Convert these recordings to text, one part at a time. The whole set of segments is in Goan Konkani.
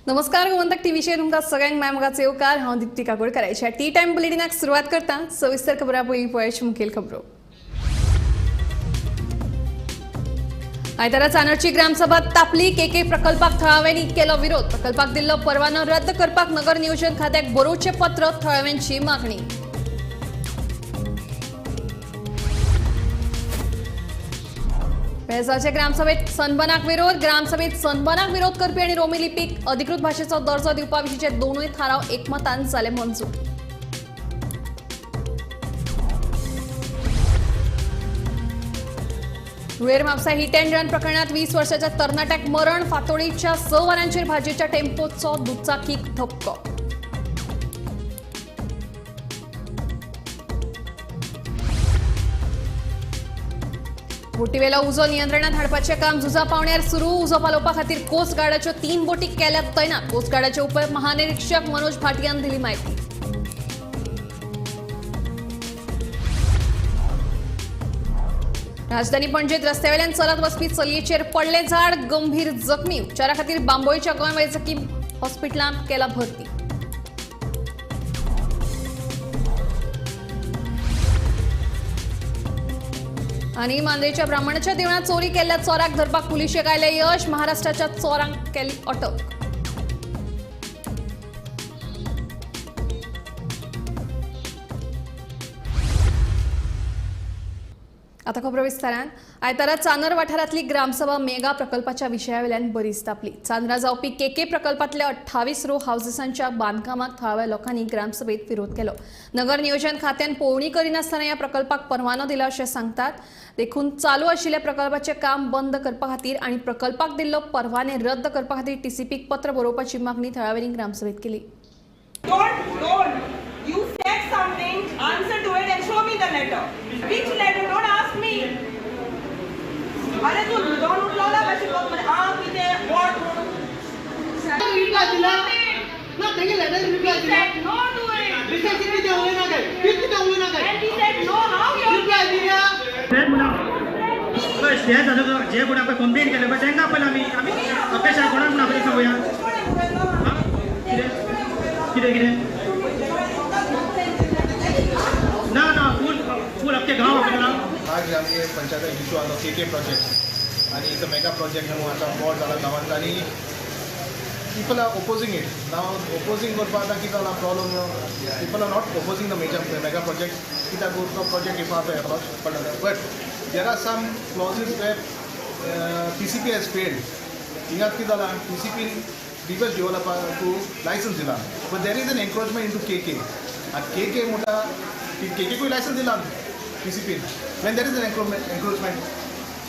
नमस्कार, गोमंतक टीव्हीचेर तुमकां सगळ्यांक माय मोगाचो येवकार. हांव दिप्ती काकोडकाराच्या टी टायम बुलेटिनाक सुरवात करता. सविस्तर खबरां पयलीं पळयाची मुखेल खबरो. आयतारा चांदोरची ग्रामसभा तापली. केके प्रकल्पाक थळाव्यांनी केलो विरोध. प्रकल्पाक दिल्लो परवानो रद्द करपाक नगर नियोजन खात्याक बरोवचें पत्र, थळाव्यांची मागणी. बेळगांवचे ग्रामसभेत सनबनाक विरोध. ग्रामसभेत सनबनाक विरोध करपी आनी रोमी लिपीक अधिकृत भाशेचो दर्जो दिवपा विशींचे दोनूय थाराव एकमतान जाले मंजूर. धुळेर म्हापसा हिट अँड रन प्रकरणात 20 वर्साच्या तरणाट्याक मरण. फातोडीच्या 6 वरांचेर भाजयेच्या टेम्पोचो दुचाकीक धपको. बोटीवेलो उजो नियंत्रणात हाडपाचें काम झुजा पावण्यार सुरू. उजो पालोवपा खातीर कोस्ट गार्डाच्यो 3 बोटी केल्यात तैनात. कोस्ट गार्डाचे उप महानिरीक्षक मनोज भाटियान दिली म्हायती. राजधानी पणजेत रस्त्यावेल्यान चलत वचपी चलयेचेर पडलें झाड, गंभीर जखमी. उपचारा खातीर बांबोळीच्या गोंय वैजकी हॉस्पिटलांत केला भरती. आनी मांद्रेच्या ब्राह्मणाच्या देवळांत चोरी केल्ल्या चोराक धरपाक पुलिशेक आयलें यश. महाराष्ट्राच्या चोरांक केली अटक. आता खबरो विस्तारान. आयतारा चांदर वाठारांतली ग्रामसभा मेगा प्रकल्पाच्या विशयावेल्यान बरीच तापली. चांदरा जावपी केके प्रकल्पांतल्या 28 रो हावसेसांच्या बांदकामाक थळाव्या लोकांनी ग्रामसभेत विरोध केलो. नगर नियोजन खात्यान पळोवणी करिनासतना ह्या प्रकल्पाक परवानो दिला अशें सांगतात. देखून चालू आशिल्ल्या प्रकल्पाचें काम बंद करपा खातीर आनी प्रकल्पाक दिल्लो परवाने रद्द करपा खातीर टीसीपीक पत्र बरोवपाची मागणी थळाव्यांनी ग्रामसभेत केली. You said something, answer to it and show me the letter. Which letter? Don't ask me. अरे तू दोन उठला कशी बघ आ किते what reply दिला ना तेंगे लेटर रिप्लाय दिला. No to it. रिप्लाय किती देऊ ना काय, किती देऊ ना काय. And he said no, how you reply दिला. बस हे झालं जे कोण आपण कंप्लेंट केले पण त्यांना पहिले आम्ही आम्ही अपेक्षा कोणाक म्हणून आपली सांगूया. कितें कितें ना ना फूल फूल अख्खे गांव आपल्याला. आज आमगे पंचायत इशू आलो के के प्रोजेक्ट आनी it's a mega project म्हणून आतां बोर्ड जाला गांवांत आनी people are opposing it. Now opposing करपा आतां कितें जाला problem, people are not opposing the major mega project कित्याक तो प्रोजेक्ट if आहा पडटा but there are some clauses where TCP has failed. हिंगा कितें जालां टीसीपीन बिगस्ट डेवलपर टू लायसन्स दिला but there is an encroachment into K K. आनी के के म्हणटा के केकूय लायसन्स दिला TCP. When there is an encroachment,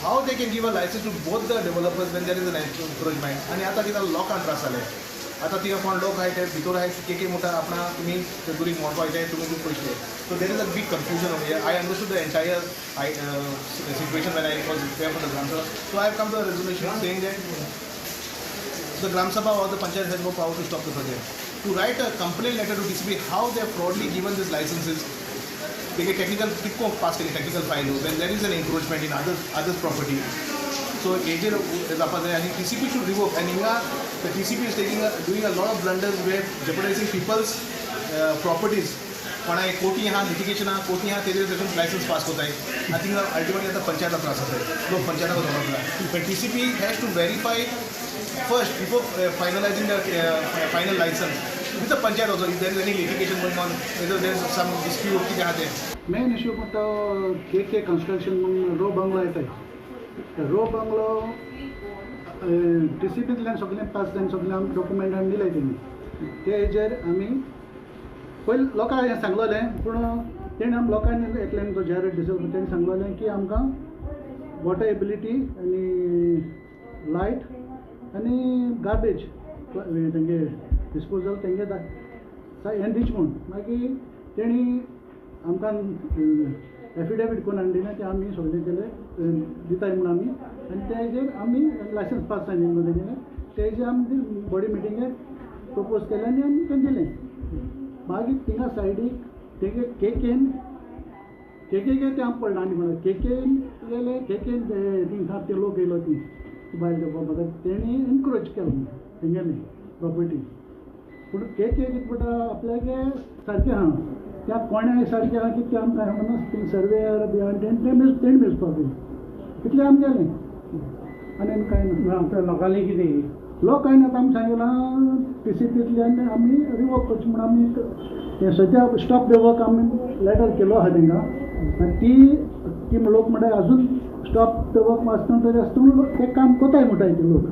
how they can give a license to both the developers when there is an encroachment? आनी आतां कितें लोकांक त्रास जाले. आतां थिंगा कोण लोक आहाय ते भितर आहाय के के म्हणटा आपणा तुमी ते दुरीग मोडपा जाय तुमी खूब पयशे. So there is a big confusion over here. I understood the entire situation when I was there for the Gram Sabha. So I have come to a resolution saying that the Gram Sabha or the Panchayat has no power to stop the project. To write a complaint letter to TCP how they have fraudly given these licenses. They get technical कितको pass केली technical file when there is an encroachment in others property. So हेजेर जावपा जाय आनी TCP should revoke. And हिंगा the TCP is taking doing a lot of blunders where jeopardizing people's properties. कोणाय कोटी आहा लिटिगेशन आहा कोटी आहा तेजेर तेतून लायसन्स पास कोताय आनी थिंगा अल्टिमेटली आतां पंचायताक त्रास जाताय लोक पंचायताक वचपाक. But TCP has to verify first before finalizing the final license with the panchayat also, if there is any litigation going on, whether there is some dispute कितें आहा तें. मेन इश्यू म्हणटा के के कन्स्ट्रक्शन म्हणून रो बंगलो येताय. रो बंगलो टीसीपींतल्यान सगळें पास जावन सगळें आमी डॉक्युमेंट हाडून दिले तेणी. ते हेजेर आमी पयलीं लोकांक हें सांगलेलें पूण तेणी आमी लोकांनी एकल्यान तो जायरात दिसो तेणी सांगलेलें की आमकां वॉटर एबिलिटी आनी लायट आनी गार्बेज तेंगे डिस्पोजल तेंगे हें दिच म्हूण. मागीर तेणी आमकां एफिडेवीट करून हाडून दिलें तें आमी सगळें केलें दिताय म्हूण आमी आनी तेजेर आमी लायसन्स पास जालें न्हू तेगेलें तेजेर आमी बॉडी मिटिंगेक प्रपोज केलें आनी आमी तें दिलें. मागीर थिंगा सायडीक तेगे केकेन केकेक तें आमी पडलां आनी म्हणल्यार केकेन गेले केकेन थिंगा ते लोक येयलो ती बायल म्हाका तेणी एनक्रोच केलो तेंगेलें. प्रॉपर्टी. पूण के के कितें म्हणटा आपल्यागे सारकें आहा त्या कोण्या सारकें आहा की तें आमकां म्हणून ती सर्वेयर बी आनी तेणें तेणें मेजपाक जाय इतलें आमी गेलें आनी कांय ना. लोकांनी कितें लोक कांय ना आमी सांगिलां पी सी पींतल्यान आमी रिवोक करची म्हूण आमी हें सद्या स्टॉप the work आमी लेटर केलो आहा तेंकां आनी ती ती लोक म्हणटा अजून स्टॉप the work आसतना तरी आसतना ते काम कोताय म्हणटाय ते लोक.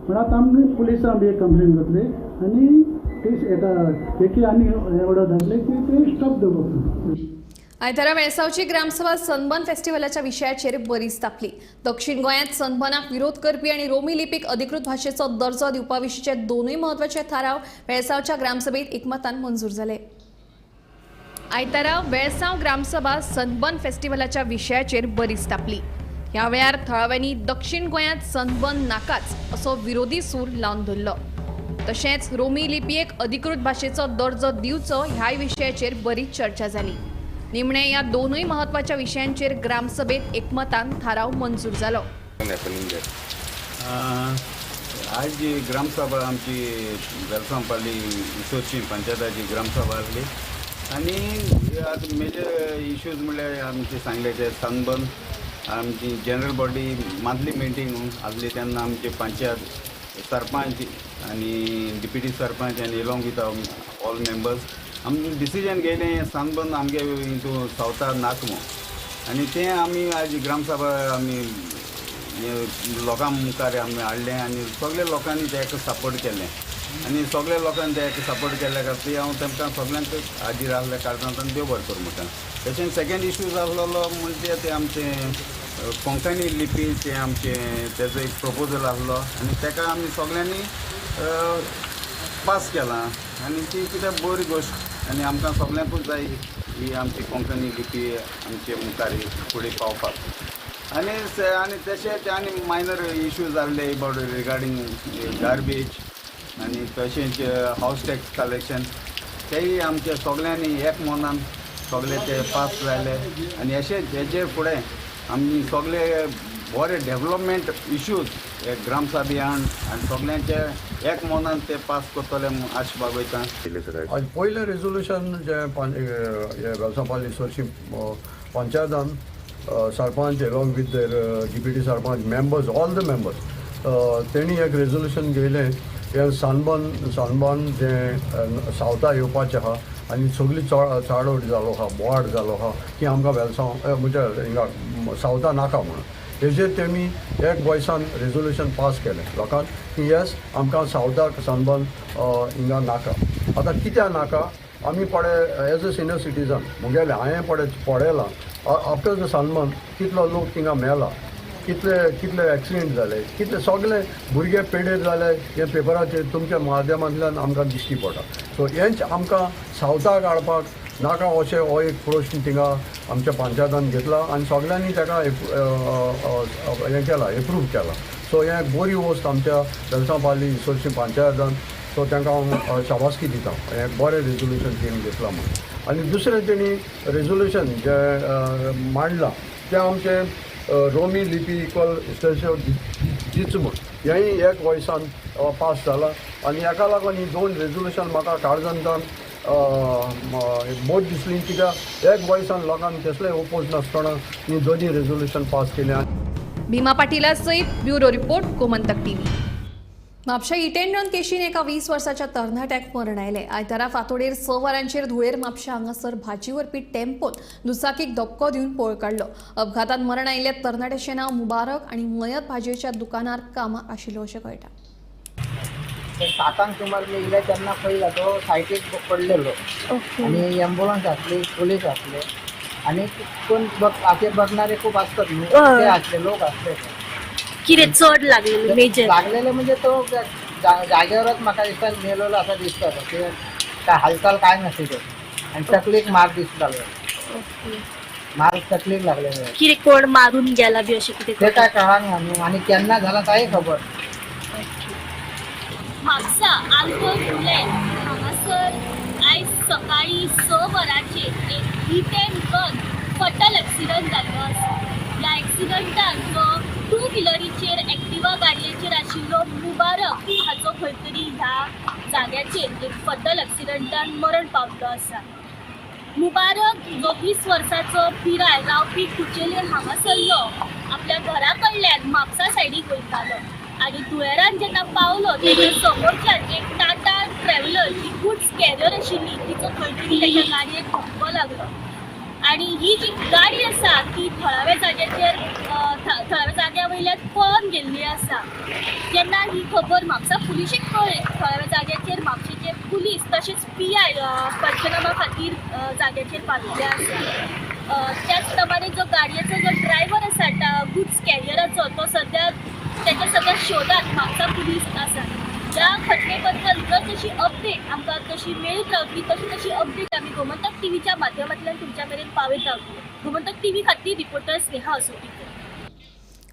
पूण आतां आमी पुलिसां बी एक कंप्लेन जातली आनी ती एका तेकी आनी ऑर्डर धाडली की ते स्टॉप the work. आयतारा वेळसावची ग्रामसभा सनबर्न फेस्टिवलाच्या विशयाचेर बरीच तापली. दक्षिण गोंयांत सनबर्नाक विरोध करपी आनी रोमी लिपीक अधिकृत भाशेचो दर्जो दिवपा विशींचे दोनूय म्हत्वाचे थाराव वेळसावच्या ग्रामसभेत एकमतान मंजूर जाले. आयतारा वेळसांव ग्रामसभा सनबर्न फेस्टिवलाच्या विशयाचेर बरीच तापली. ह्या वेळार थळाव्यांनी दक्षिण गोंयांत सनबर्न नाकाच असो विरोधी सूर लावन धरलो. तशेंच रोमी लिपयेक अधिकृत भाशेचो दर्जो दिवचो ह्याय विशयाचेर बरीच चर्चा जाली. निमणे ह्या दोनूय म्हत्वाच्या विशयांचेर ग्रामसभेत एकमतान थाराव मंजूर जालो. आज जी ग्रामसभा आमची वेलसांव पाली इसोची पंचायताची ग्रामसभा आसली आनी आतां मेजर इश्यूज म्हणल्यार आमचे सांगले ते सनबर्न आमची जनरल बॉडी मंथली मिटींग आसली तेन्ना आमचे पंचायत सरपंच आनी डिप्युटी सरपंच आनी एलोंग विथ ऑल मेंबर्स आमी डिसिजन घेयलें सनबर्न आमगे हितू सावथार नाका म्हूण आनी तें आमी आज ग्रामसभा आमी लोकां मुखार आमी हाडलें आनी सगल्या लोकांनी तेका सपोर्ट केलें आनी सगल्या लोकांनी तेका सपोर्ट केल्ल्या खातीर हांव तेमकां सगल्यांक हाजीर आसल्या कारणान देव बरें करूं म्हणटा. तशेंच सेकेंड इशू आसलेलो म्हणजे ते आमचें कोंकणी लिपी तें आमचें तेजो एक प्रपोजल आसलो आनी तेका आमी सगल्यांनी पास केलां आनी ती कितें बरी गोश्ट आनी आमकां सगल्यांकूच जाय ही आमची कोंकणी लिपी आमचे मुखार फुडें पावपाक. आनी आनी तशेंच आनी मायनर इश्यूज आसले अबावट रिगार्डींग गार्बेज आनी तशेंच हावस टॅक्स कलेक्शन तेय आमचे सगल्यांनी एक मनान सगळे ते पास जाले आनी अशेंच हेजे फुडें आमी सगळे बरे डेवलपमेंट इश्यूज ग्रामसभेन आनी सगल्यांचे एक मनान ते पास करतले म्हूण आश बागयता. आज पयलें रेजोल्युशन जें वेलसांव पाली इसोची पंचायतान sarpanch along with their deputy sarpanch members all the members तेणी एक रेजोल्युशन घेयलें हें सनबर्न जें सावथा येवपाचें आहा आनी सगळी चाडवट जालो आहा बोवाळ जालो आहा की आमकां वेलसांव म्हणजे हिंगा सावथा नाका म्हणून हेजेर तेमी एक वॉयसान रेजोल्युशन पास केलें लोकांक की येस आमकां सावथाक सनबर्न हिंगा नाका. आतां कित्याक नाका आमी पडे एज अ सिनियर सिटीजन मुगेलें हांवें पडे पळयलां आफ्टर the sunburn कितलो लोक थिंगा मेला, कितले कितले एक्सिडेंट जाले, कितले सगळे भुरगे पेडेर जाले हे पेपराचेर तुमच्या माध्यमांतल्यान आमकां दिश्टी पडटा. सो हेंच आमकां सावथाक हाडपाक नाका अशें हो एक प्रश्न थिंगा आमच्या पंचायतान घेतला आनी सगल्यांनी ताका हें केलां एप्रूव केलां. सो हें बरी वस्त आमच्या वेलसांव पाली इसोची पंचायतान. सो तांकां हांव शाबासकी दिता हें बरें रेजोल्युशन तेणी घेतलां म्हणून. आनी दुसरें तेणी रेजोल्युशन जें मांडलां तें आमचें रोमी लिपी इक्वल स्टेशन दिच म्हूण हेंय एक वॉयसान पास जालां आनी हेका लागून ही दोन रेजोल्युशन म्हाका काळजांतल्यान बोध दिसली कित्याक एक वॉयसान लोकांक कसलेय ओपोज नासतना ही दोनूय रेजोल्युशन पास केलें. भीमा पाटीला सयत bureau report, Gomantak TV. Mapusa hit and run केशीन एका 20 वर्साच्या तरणाट्याक मरण आयलें. आयतारा फांतोडेर 6 वरांचेर धुळेर म्हापशा हांगासर भाजी व्हरपी टेम्पोन दुचाकीक धपको दिवन पळ काडलो. अपघातांत मरण आयिल्ल्या तरणाट्याचें नांव मुबारक आनी मयत भाजयेच्या दुकानार कामाक आशिल्लो अशें कळटा. 7 सुमार मी येयले तेन्ना पळयला तो सायटीक पडलेलो आनी एम्बुलन्स आसली, पुलीस आसले आनी कोण हाचेर बघणारे खूप असतात न्हू, ते आसले, लोक आसले. कितें चड लागलेले मेजर लागलेले म्हणजे तो जागेवरच म्हाका दिसता मेलेलो असा दिसता, ते काय हालचाल काय नासली आनी तकलेक मार दिसतालो, मार तकलेक लागलेलो. कितें कोण मारून गेला बी अशें कितें ते काय कळना न्हू आनी केन्ना जाला काय खबर. म्हापसा आल्बर्ट फुलें हांगासर आयज सकाळी 6 वरांचेर एक hit and run fatal accident जाल्लो आसा. ह्या एक्सिडंटान जो टू व्हिलरीचेर एक्टिवा गाडयेचेर आशिल्लो मुबारक हाचो खंय तरी ह्या जाग्याचेर एक फटल एक्सिडंटान मरण पावल्लो आसा. मुबारक जो 20 वर्सांचो पिराय रावपी कुचेले हांगासरलो आपल्या घरा कडल्यान म्हापसा सायडीक वयतालो आनी धुळेरान जेन्ना पावलो तेन्ना समोरच्यान एक टाटा ट्रॅव्हलर जी गुड्स कॅरियर आशिल्ली तिचो खंय तरी तेच्या गाडयेक धपको लागलो आनी ही जी गाडी आसा ती थळाव्या जाग्याचेर थळाव्या जाग्या वयल्यान पळोन गेल्ली आसा. जेन्ना ही खबर म्हापसा पुलिशेक कळ्ळी, थळाव्या जाग्याचेर म्हापशेचे पुलीस तशेंच PI पंचनामा खातीर जाग्याचेर पाविल्ले आसा. त्याच प्रमाणे जो गाडयेचो जो ड्रायव्हर आसा गुड्स कॅरियराचो तो सद्या तेच्या सद्या शोधात म्हापसा पुलीस आसा. ह्या घटने बद्दल जर जशी अपडेट आमकां जशी मेळत रावतली तशी तशी अपडेट आमी गोमंतक टीव्हीच्या माध्यमांतल्यान तुमच्या मेरेन पावयत रावतली. गोमंतक टीव्ही खातीर रिपोर्टर स्नेहा असोटीकर.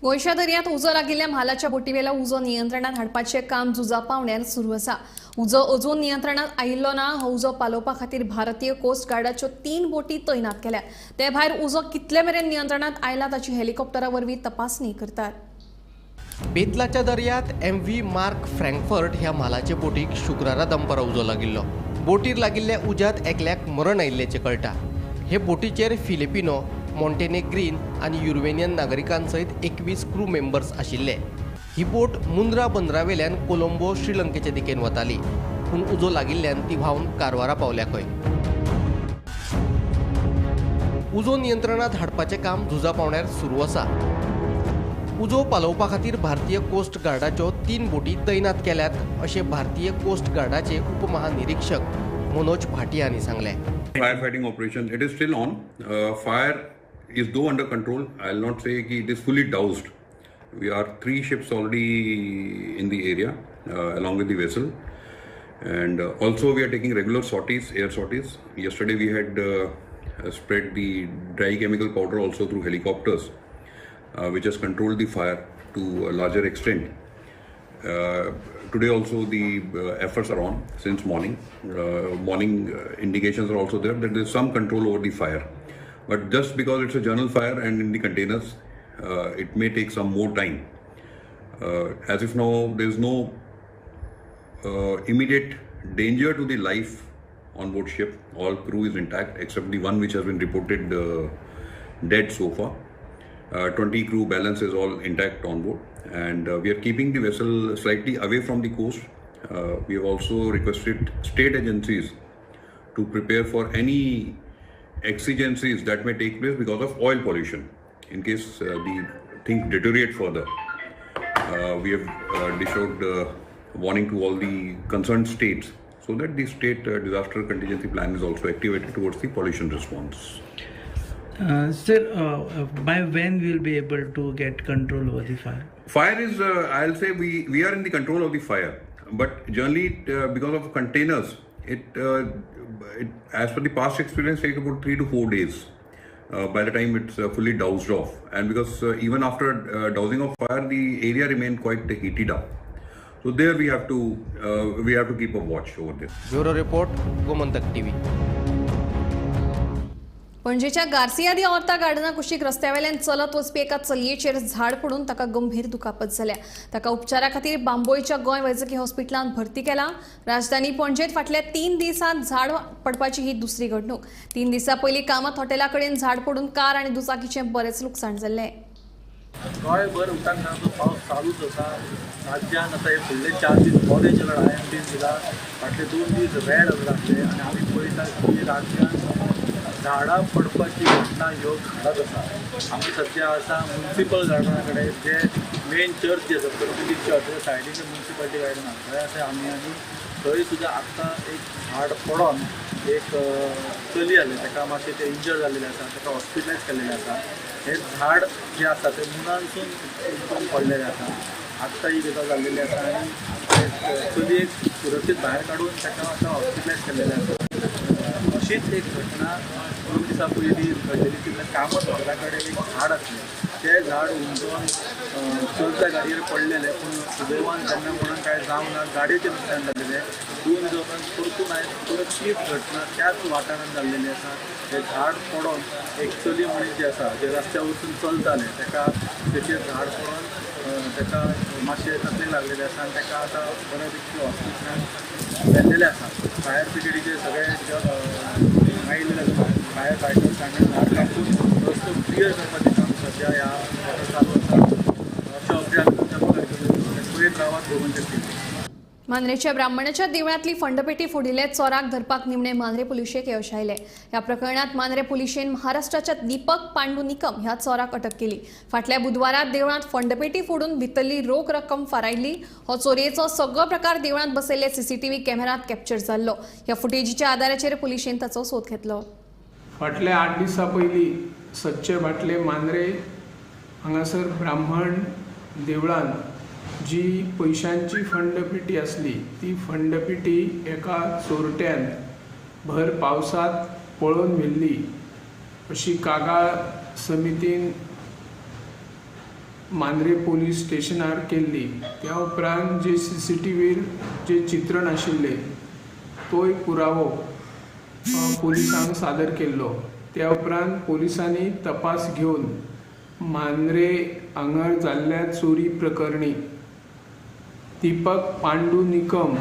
गोंयच्या दर्यांत उजो लागिल्ल्या म्हालाच्या बोटीवेलो उजो नियंत्रणात हाडपाचें काम झुजा पावण्यार सुरू आसा. उजो अजून नियंत्रणात आयिल्लो ना. हो उजो पालोवपा खातीर भारतीय कोस्ट गार्डाच्यो 3 बोटी तैनात केल्यात. ते भायर उजो कितले मेरेन नियंत्रणात आयला ताची हेलिकॉप्टरा वरवीं तपासणी करतात. बेतलाच्या दर्यांत MV mark फ्रँकफर्ट ह्या म्हालाचे बोटीक शुक्रारा दनपारां उजो लागिल्लो. बोटीर लागिल्ल्या उज्यांत एकल्याक मरण आयिल्ल्याचें कळटा. हे बोटीचेर फिलिपिनो, मॉन्टेनेग्रीन आनी युरोवेनियन नागरिकां सयत 21 क्रू मेंबर्स आशिल्ले. ही बोट मुंद्रा बंदरावेल्यान कोलंबो श्रीलंकेचे दिकेन वताली, पूण उजो लागिल्ल्यान ती व्हांवन कारवारा पावल्या खंय. उजो नियंत्रणांत हाडपाचें काम झुजा पावण्यार सुरू आसा. उजो पालोवपा खातीर भारतीय कोस्ट गार्डाच्यो 3 बोटी तैनात केल्यात अशें भारतीय कोस्ट गार्डाचे उपमहानिरीक्षक मनोज भाटिया हांणी सांगलें. Fire fighting operation it is still on. Fire is though under control. I will not say की it is fully doused. We are 3 ships already in the area along with the vessel, and also we are taking regular sorties, air sorties. Yesterday we had spread the dry chemical powder also through helicopters, which has controlled the fire to a larger extent. Today also the efforts are on since morning. Morning indications are also there that there is some control over the fire. But just because it's a general fire and in the containers, it may take some more time. As if now there is no immediate danger to the life on board ship. All crew is intact except the one which has been reported dead so far. 20 crew balance is all intact on board, and we are keeping the vessel slightly away from the coast. We have also requested state agencies to prepare for any exigencies that may take place because of oil pollution in case the things deteriorate further. We have dished out warning to all the concerned states so that the state disaster contingency plan is also activated towards the pollution response. Sir, by when we will be able to get control over the fire? Fire is, I'll say we are in the control of the fire, but generally because of containers, it as per the past experience takes about 3 to 4 days by the time it's fully doused off. And because even after dousing of fire, the area remained quite heated up. So there we have to keep a watch over there. Bureau Report, Gomantak TV. पणजेच्या गार्सिया दी ऑर्ता गार्डना कुशीक रस्त्यावेल्यान चलत वचपी एका चलयेचेर झाड पडून ताका गंभीर दुखापत जाल्या. ताका उपचारा खातीर बांबोळच्या गोंय वैजकी हॉस्पिटलांत भरती केला. राजधानी पणजेत फाटल्या 3 दिसांत झाड पडपाची ही दुसरी घडणूक. 3 दिसां पयलीं कामत हॉटेला कडेन झाड पडून कार आनी दुचाकीचें बरेंच लुकसाण जाल्लें. गोंयभर उदकांत पावस चालूच आसा. राज्यान आतां हे फुडले 4 दीस ऑरेंज अलर्ट IMD दिला. फाटले 2 दीस रेड अलर्ट आसले आनी आमी पळयता की राज्यान झाडां पडपाची घटना ह्यो घडत आसा. आमी सद्या आसा मुन्सिपल गार्डना कडेन, जे मेन चर्च जे आसा पोर्तुगीज चर्च त्या सायडीन मुन्सिपालिटी गार्डन आसा थंय आसा आमी. आनी थंय सुद्दां आत्तां एक झाड पडोन एक चली आसलें, ताका मातशें तें इंजर जाल्लें आसा, ताका हॉस्पिटलायज केल्लें आसा. हें झाड जें आसा तें मुनांसून एकदम पडलेलें आसा. आत्तां ही गजाल जाल्लेली आसा आनी चलयेक सुरक्षीत भायर काडून ताका आतां हॉस्पिटलायज केल्लेलें आसा. अशीच एक घटना 2 दिसां पयलीं घडलेली. तितल्या कामत हॉटेला कडेन एक झाड आसलें. ते झाड उमजोन चलत्या गाडयेर पडलेलें, पूण सुदैवान तेन्ना कोणाक कांय जावंक ना. गाडयेचें नुकसान जाल्लेलें. 2 दिसां उपरांत परतून आयज परत तीच घटना त्याच वाठारांत जाल्लेली आसा. हें झाड पडोन एक चली मनीस जे आसा जे रस्त्या वचून चलतालें तेका तेचेर झाड पडोन तेका मातशें तकलेक लागलेलें आसा आनी तेका आतां बऱ्यापैकी हॉस्पिटलान व्हेल्लेलें आसा. फायर ब्रिगेडीचे सगळे आयिल्ले आसा फायर फायटर्स आनी झाड कापून रस्तो क्लियर करपाचें काम सद्या ह्या वाठारांत चालू आसा. अशें अपडेट आमी तुमच्या मुखार पळयत रावात गोमंतक टीव्ही. मांद्रेच्या ब्राह्मणाच्या देवळांतली फंडपेटी फोडिल्ले चोराक धरपाक निमणे मांद्रे पुलिशेक यश आयलें. ह्या प्रकरणांत मांद्रे पुलिशेन महाराष्ट्राच्या दीपक पांडू निकम ह्या चोराक अटक केली. फाटल्या बुधवारा देवळांत फंडपेटी फोडून भितरली रोख रक्कम फारायली. हो चोरयेचो सगळो प्रकार देवळांत बसयल्ले सीसीटीव्ही कॅमेरात कॅप्चर जाल्लो. ह्या फुटेजीच्या आदाराचेर पुलिशेन ताचो सोद घेतलो. फाटल्या 8 दिसां पयलीं सच्चे बाटले मांद्रे हांगासर ब्राह्मण देवळांत जी पयशांची फंडपेटी आसली ती फंडपेटी एका चोरट्यान भर पावसांत पळोवन व्हेल्ली अशी कागाळ समितीन मांद्रे पोलीस स्टेशनार केल्ली. त्या उपरांत जे सीसीटीव्हीर जे चित्रण आशिल्लें तोय पुरावो पोलिसांक सादर केल्लो. त्या उपरांत पोलिसांनी तपास घेवन मांद्रे हांगा जाल्ल्या चोरी प्रकरणी दीपक पांडू निकम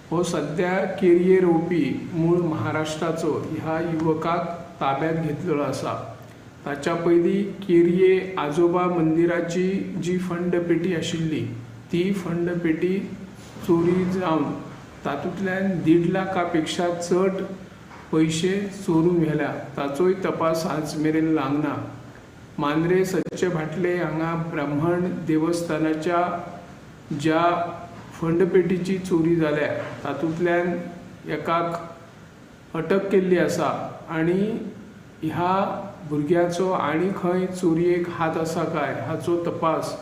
हो सद्या केरये रोवपी मूळ महाराष्ट्राचो ह्या युवकाक ताब्यांत घेतलेलो आसा. ताच्या पयलीं केरये आजोबा मंदिराची जी फंडपेटी आशिल्ली ती फंडपेटी चोरी जावन तातूंतल्यान 1.5 लाखा पेक्षा चड पयशे चोरून व्हेल्या. ताचोय तपास आज मेरेन लागना. मांद्रे सच्चे भाटले हांगा ब्राह्मण देवस्थानाच्या ज्या फंडपेटीची चोरी जाल्या तातूंतल्यान एकाक अटक केल्ली आसा आनी ह्या भुरग्याचो आनी खंय चोरयेक हात आसा काय हाचो तपास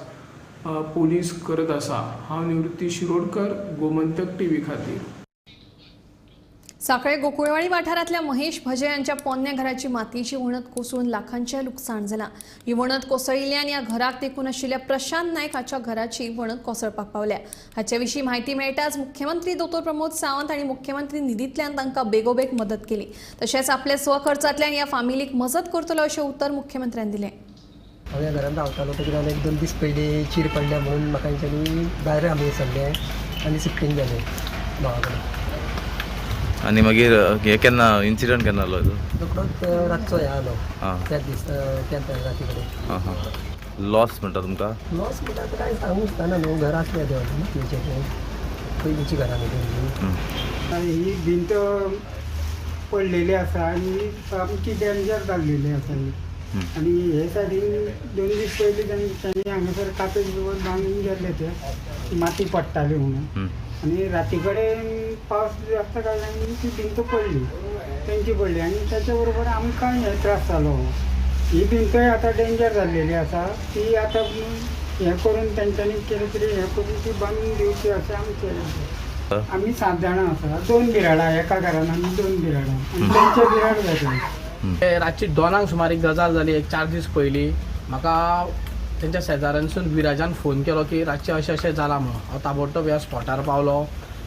पोलीस करत आसा. हांव निवृत्ती शिरोडकर, गोमंतक टीव्ही खातीर. साखळे गोकुळवाडी वाठारांतल्या महेश भजे यांच्या पोन्न्या घराची मातयेची वणत कोसळून लाखांचें लुकसाण जालां. ही वणत कोसळिल्ल्यान ह्या घराक तेंकून आशिल्ल्या प्रशांत नायक हाच्या घराची वणत कोसळपाक पावल्या. हाचे विशीं म्हायती मेळटाच मुख्यमंत्री दोतोर प्रमोद सावंत आनी मुख्यमंत्री निधींतल्यान तांकां बेगोबेग मदत केली. तशेंच आपल्या स्वखर्चांतल्यान ह्या फामिलीक मजत करतलो अशें उतर मुख्यमंत्र्यान दिलें. हांव ह्या घरांत रावतालो तो कितें 1-2 दीस पयलीं चीर पडल्या म्हणून म्हाका तेंच्यांनी भायर आमी सरले आनी शिफ्टींग जालें भावा कडेन. आनी मागीर हे केन्ना इन्सिडंट केन्ना जालो? रोकडोच रातचो हे आलो त्याच दीस त्याच राती कडेन. हां हां, लॉस म्हणटा तुमकां? लॉस म्हणटा आतां कांय सांगूंक दिसना न्हू, घर आसलें तें मातयेचें पयलींची घरां न्हू तेंची. ही भिंत पडलेली आसा आनी सामकी डेंजर जाल्लेली आसा ही. आनी हे सायडीन 2 दीस पयलीं तांणी हांगासर कापेज बिवज बांदून गेल्ले, ते माती पडटाली म्हणून. आनी राती कडेन पावस आसता कारणान ती भिंत पडली, तेंची पडली आनी ताच्या बरोबर आमकां हे त्रास जालो. ही भिंतय आतां डेंजर जाल्लेली आसा, ती आतां हें करून तेंच्यांनी केलें तरी हें करून ती बांदून दिवची अशें आमचें. आमी 7 जाणां आसा, 2 बिराडां एका घरान आमी 2 बिराडां आनी तेंचे बिराड जाता. रातची 2 सुमार एक गजाल जाली. एक 4 दीस पयलीं म्हाका तेंच्या शेजाऱ्यांसून विराजान फोन केलो की रातचें अशें अशें जालां म्हणून. हांव ताबडतोब ह्या स्पॉटार पावलो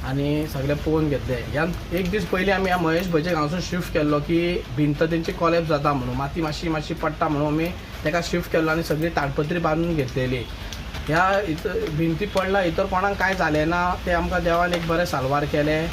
आनी सगळें पळोवन घेतलें. ह्या 1 दीस पयलीं आमी ह्या महेश भजे हांगासून शिफ्ट केल्लो की भिंत तेंची कॉलेप्स जाता म्हणून, माती मातशी मातशी पडटा म्हणून आमी तेका शिफ्ट केल्लो आनी सगळी ताडपत्री बांदून घेतलेली. ह्या भिंती पडला हितर कोणाक कांय जालें ना, तें आमकां देवान एक बरें साल्वार केलें.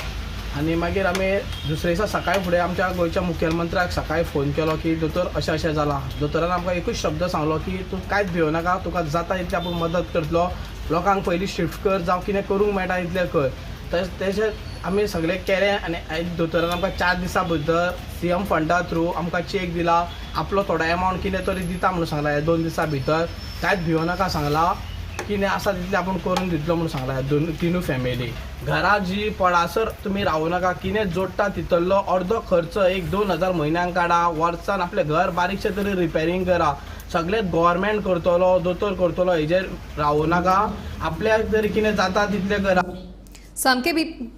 आनी मागीर आमी दुसरे दिसा सकाळी फुडें आमच्या गोंयच्या मुखेलमंत्र्याक सकाळी फोन केलो की दोतोर अशें अशें जालां. दोतोरान आमकां एकूच शब्द सांगलो की तूं कांयच भियो नाका, तुका जाता तितली आपूण मदत करतलो, लोकांक पयलीं शिफ्ट कर, जावं कितें करूंक मेळटा तितलें कर. तशें आमी सगळें केलें आनी दोतोरान आमकां 4 दिसां भितर सीएम फंडा थ्रू आमकां चॅक दिला, आपलो थोडो एमावंट कितें तरी दिता म्हणून सांगला. ह्या 2 दिसां भितर कांयच भियो नाका सांगला, कितें आसा तितलें आपूण करून दितलो म्हणून सांगला. 2-3 फॅमिली घरा जी पडासर तुमी रावूं नाका, कितें जोडटा तितलो अर्दो खर्च 1-2 हजार म्हयन्याक काडा, वर्सान आपलें घर बारीकशें तरी रिपेरींग करा. सगळें गव्हर्मेंट करतलो, दोतोर करतलो, हेजेर रावूं नाका, आपल्याक तरी कितें जाता तितलें करा. सामके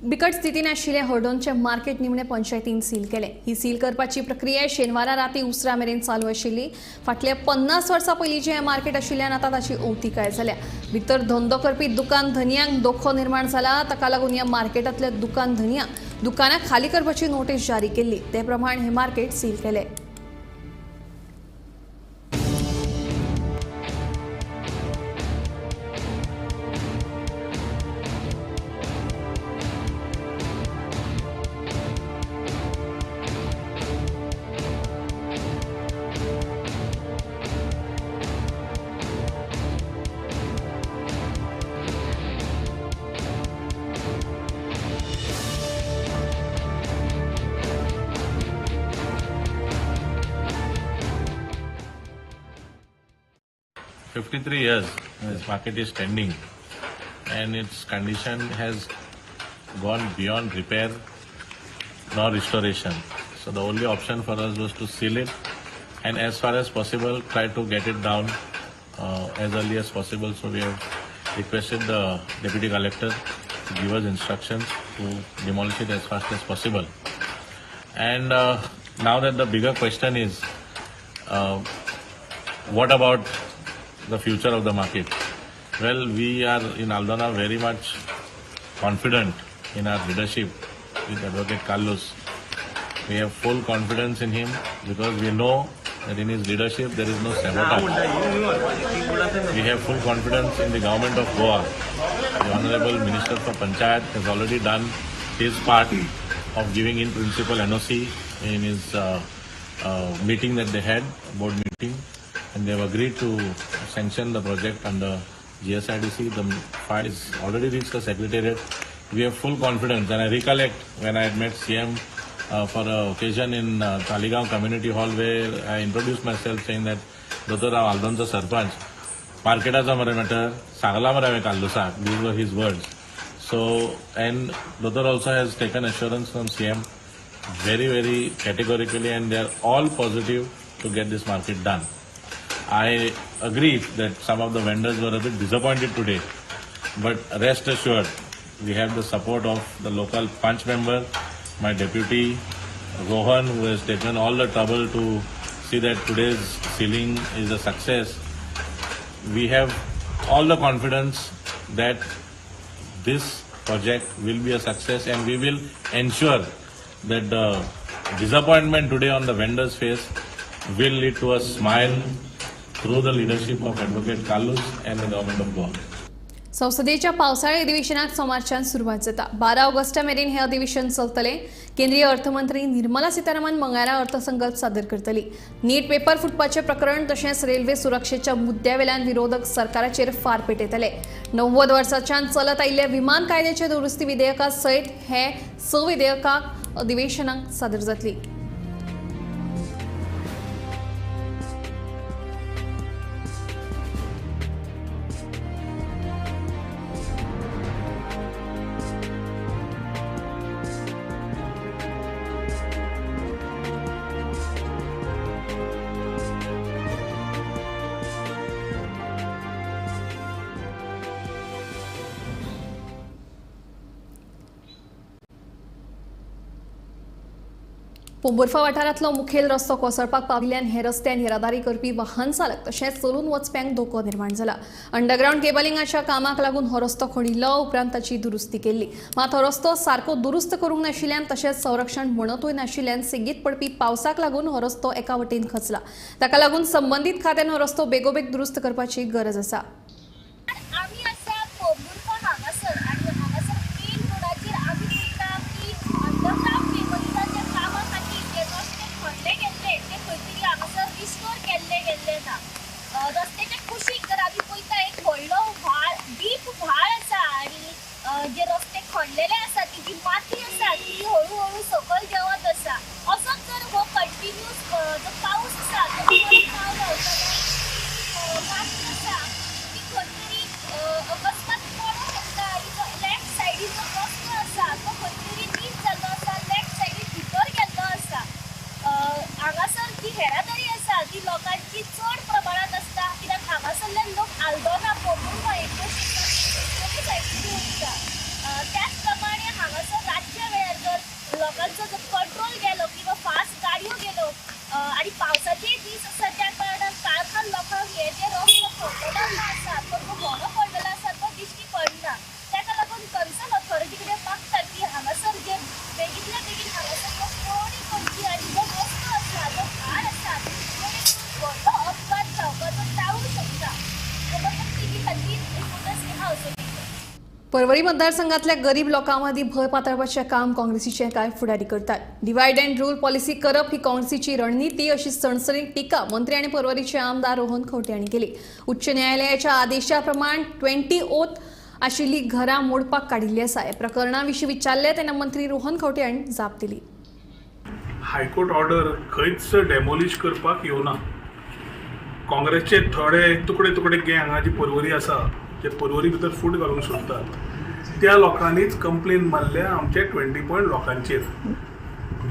बिकट स्थितीन आशिल्लें हळदोणचें मार्केट निमणे पंचायतीन सील केलें. ही सील करपाची प्रक्रिया शेनवारा राती उसरां मेरेन चालू आशिल्ली. फाटल्या 50 वर्सां पयलींचें हें मार्केट आशिल्ल्यान आतां ताची अवतिकाय जाल्या. भितर धंदो करपी दुकान धनयांक धोको निर्माण जाला. ताका लागून ह्या मार्केटांतल्या दुकान धनयांक दुकानां खाली करपाची नोटीस जारी केल्ली. ते प्रमाण हें मार्केट सील केलें. Years this market is standing and its condition has gone beyond repair nor restoration. So the only option for us was to seal it and as far as possible try to get it down as early as possible. So we have requested the deputy collector to give us instructions to demolish it as fast as possible. And now that the bigger question is, what about the future of the market? Well, we are in Aldona very much confident in our leadership with Advocate Carlos. We have full confidence in him because we know that in his leadership there is no sabotage. We have full confidence in the government of Goa. The Honorable Minister for Panchayat has already done his part of giving in principle NOC in his meeting that they had, board meeting, and they have agreed to sanction the project under GSIDC. The file is already reached the Secretariat. We have full confidence, and I recollect when I had met CM for an occasion in Taligaon Community Hall where I introduced myself saying that Dr. Rao Aldonza Sarpanch, Marketacha mare matter, Sagla mare Kallusa. These were his words. So, and Dr. also has taken assurance from CM very, very categorically, and they are all positive to get this market done. I agree that some of the vendors were a bit disappointed today, but rest assured, we have the support of the local Panch member, my deputy Rohan, who has taken all the trouble to see that today's sealing is a success. We have all the confidence that this project will be a success, and we will ensure that the disappointment today on the vendors' face will lead to a smile through the leadership of Advocate Carlos and the government of Goa. संसदेच्या पावसाळी अधिवेशनाक सोमारच्यान सुरवात जाता. 12 ऑगस्टा मेरेन हे अधिवेशन चलतले. केंद्रीय अर्थमंत्री निर्मला सीतारामन मंगळारा अर्थसंकल्प सादर करतली. नीट पेपर फुटपाचें प्रकरण तशेंच रेल्वे सुरक्षेच्या मुद्द्यावेल्यान विरोधक सरकाराचेर फार पेटयतले. 90 वर्सांच्यान चलत आयिल्ल्या विमान कायद्याच्या दुरुस्ती विधेयका सयत हे 6 विधेयकां अधिवेशनाक सादर जातली. पोंबुर्फा वाठारांतलो मुखेल रस्तो कोसळपाक पाविल्ल्यान हे रस्त्यान येरादारी करपी वाहन चालक तशेंच चलून वचप्यांक धोको निर्माण जाला. अंडरग्रावंड केबलिंगाच्या कामाक लागून हो रस्तो खणिल्लो, उपरांत ताची दुरुस्ती केल्ली. मात हो रस्तो सारको दुरुस्त करूंक नाशिल्ल्यान तशेंच संरक्षण म्हणतूय नाशिल्ल्यान सेगीत पडपी पावसाक लागून हो रस्तो एका वटेन खचला. ताका लागून संबंदीत खात्यान हो रस्तो बेगोबेग दुरुस्त करपाची गरज आसा. जे रस्ते खणलेले आसा ती जी माती आसा ती हळूहळू सकयल देंवत आसा. असोच जर हो कंटिन्यूस जो पावस आसा तो पावलो जाल्यार माती आसा ती खंय तरी अकस्मात पडूंक शकता. आनी जो लेफ्ट सायडीन जो रस्तो आसा तो खंय तरी नीट जाल्लो आसा, लेफ्ट सायडीन भितर गेल्लो आसा. हांगासर जी येरादारी आसा ती लोकांची चड प्रमाणांत आसता, कित्याक हांगासरल्यान लोक आल्दोना पोंबुर्फा सायडीन वयता. त्याच प्रशासन ऑथॉरिटी कडेन मागता की हांगासर जे बेगीतल्या बेगीन हांगासर पळोवणी करची आनी जो रस्तो आसा, जो भार आसा, तो एक व्हडलो अपघात जावपाचो टाळूंक शकता. गोमंतक टीव्ही खातीर रिपोर्टर स्नेहा असोलीकर. पर्वरी मतदारसंघातल्या गरीब लोकां मदीं भंय पातळपाचें काम काँग्रेसीचे कांय फुडारी करतात. डिवायड अँड रूल पॉलिसी करप ही काँग्रेसीची रणनिती अशी सणसणीत टिका मंत्री आनी पर्वरीचे आमदार रोहन खंवटे हांणी केली. उच्च न्यायालयाच्या आदेशा प्रमाण 20 ओत आशिल्ली घरां मोडपाक काडिल्ली आसा. ह्या प्रकरणा विशीं विचारलें तेन्ना मंत्री रोहन खंवटे हांणी जाप दिली. हायकोर्ट ऑर्डर खंयच डेमोलिश करपाक येवना. काँग्रेसचे थोडे तुकडे तुकडे गँग हांगा जी पर्वरी आसा ते पर्वरी भितर फूट घालूंक सोदतात त्या लोकांनीच कंप्लेन मारल्या आमचे 20 पॉयंट लोकांचेर.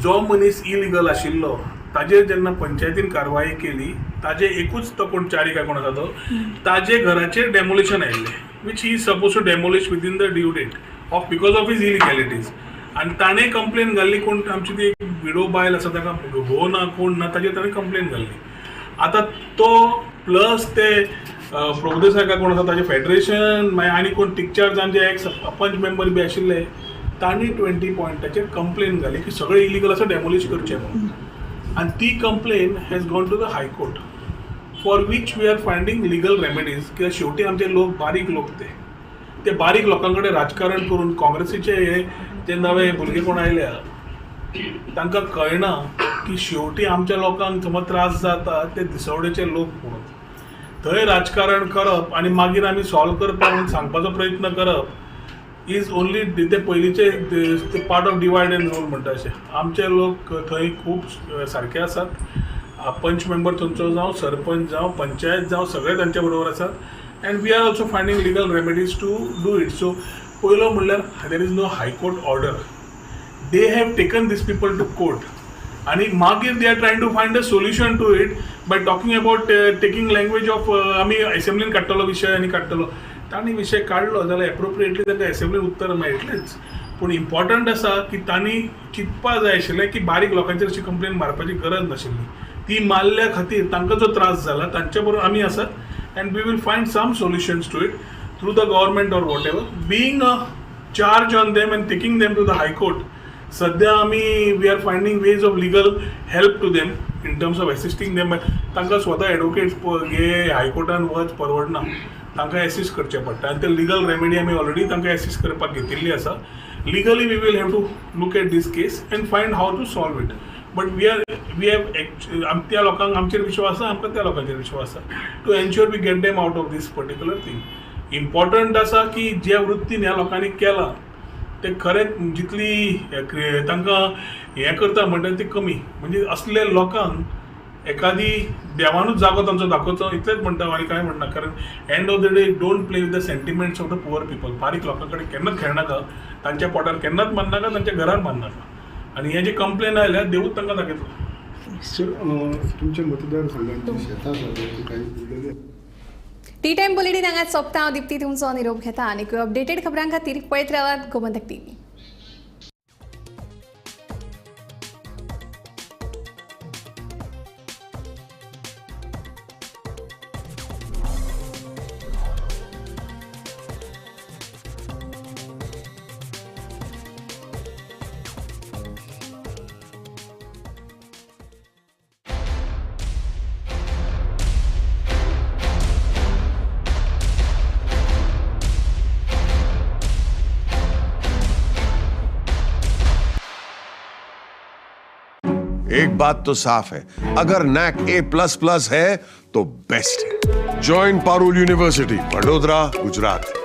जो मनीस इलिगल आशिल्लो ताजेर जेन्ना पंचायतीन कारवाई केली ताजे एकूच तो कोण चारी काय कोण आसा तो ताजे घराचेर डेमोलिशन आयिल्लें, which he suppose to demolish within the due date of because of his illegalities. आनी ताणें कंप्लेन घाल्ली, कोण आमची ती एक विडो बायल आसा ताका घोव ना कोण ना, ताजेर ताणें कंप्लेन घाल्ली. आतां तो प्लस ते प्रभुदेसाय काय कोण आसा ताजें फेडरेशन, मागीर आनी कोण 3-4 जाण जे एक्स पंच मेंबर बी आशिल्ले तांणी 20 पॉयंटाचेर कंप्लेन घाली की सगळें इलिगल आसा डेमोलिश करचें म्हणून. आनी ती complain has gone to the high court for which we are finding legal remedies. कित्याक शेवटी आमचे लोक बारीक लोक, ते बारीक लोकां कडेन राजकारण करून काँग्रेसीचे हे जे नवे भुरगे कोण आयल्या तांकां कळना की शेवटी आमच्या लोकांक समज त्रास जाता ते दिसवडेचे लोक म्हणून. थंय राजकारण करप आनी मागीर आमी सॉल्व करपाक म्हणून सांगपाचो प्रयत्न करप is only ते पयलींचे part of divide and rule म्हणटा अशें. आमचे लोक थंय खूब सारके आसात, पंच मेंबर थंयचो जावं, सरपंच जावं, पंचायत जावं, सगळे तांच्या बरोबर आसात. And we are also finding legal remedies to do it. So पयलो म्हणल्यार there is no high court order. They have taken these people to court आनी मागीर they are trying to find a solution to it by talking about taking language of आमी एसेंब्लीन काडटलो विशय आनी काडटलो. तांणी विशय काडलो जाल्यार एप्रोप्रिएटली तांकां एसेंब्लीन उत्तर मेळटलेंच. पूण इम्पॉर्टंट आसा की तांणी चिंतपा जाय आशिल्लें की बारीक लोकांचेर अशी कंप्लेन मारपाची गरज नाशिल्ली. ती मारल्या खातीर तांकां जो त्रास जाला तांचे बरोबर आमी आसात and we will find some solutions to it through the government or whatever. Being a charge on them and taking them to the high court, सध्या आमी we are finding ways of legal help to them in terms of assisting them. तांकां स्वता एडवोकेट्स घे हायकोर्टान वच परवडना, तांकां एसिस्ट करचें पडटा आनी ते लिगल रेमेडी आमी ऑलरेडी तांकां एसिस्ट करपाक घेतिल्ली आसा. Legally we will have to look at this case and find how to solve it. But we have त्या लोकांक आमचेर विश्वास आसा, आमकां त्या लोकांचेर विश्वास आसा to ensure we get them out of this particular thing. Important आसा की ज्या वृत्तीन ह्या लोकांनी केलां ते खरेंच जितली तांकां हें करता म्हणटा ती कमी. म्हणजे असले लोकांक एखादी देवानूच जागो तांचो दाखोवचो इतलेंच म्हणटा आनी कांय म्हणना. कारण end of the day don't play with the sentiments of the poor people. बारीक लोकां कडेन केन्नाच खेळनाका, तांच्या पोटार केन्नाच मारनाका, तांच्या घरार मारनाका. आनी हे जे कंप्लेन आयल्या देवूच तांकां दाखयतलो. सर, तुमच्या मतदारसंघांची शेतां आसात काही उरलेली? टी टायम बुलेटीन हांगाच सोंपता. हांव दीप्ती तुमचो निरोप घेता आनी अपडेटेड खबरां खातीर पळयत रावात गोमंतक टीव्ही. एक बात तो साफ है, अगर नैक A++ है तो बेस्ट है। Join Parul university, Vadodara, Gujarat.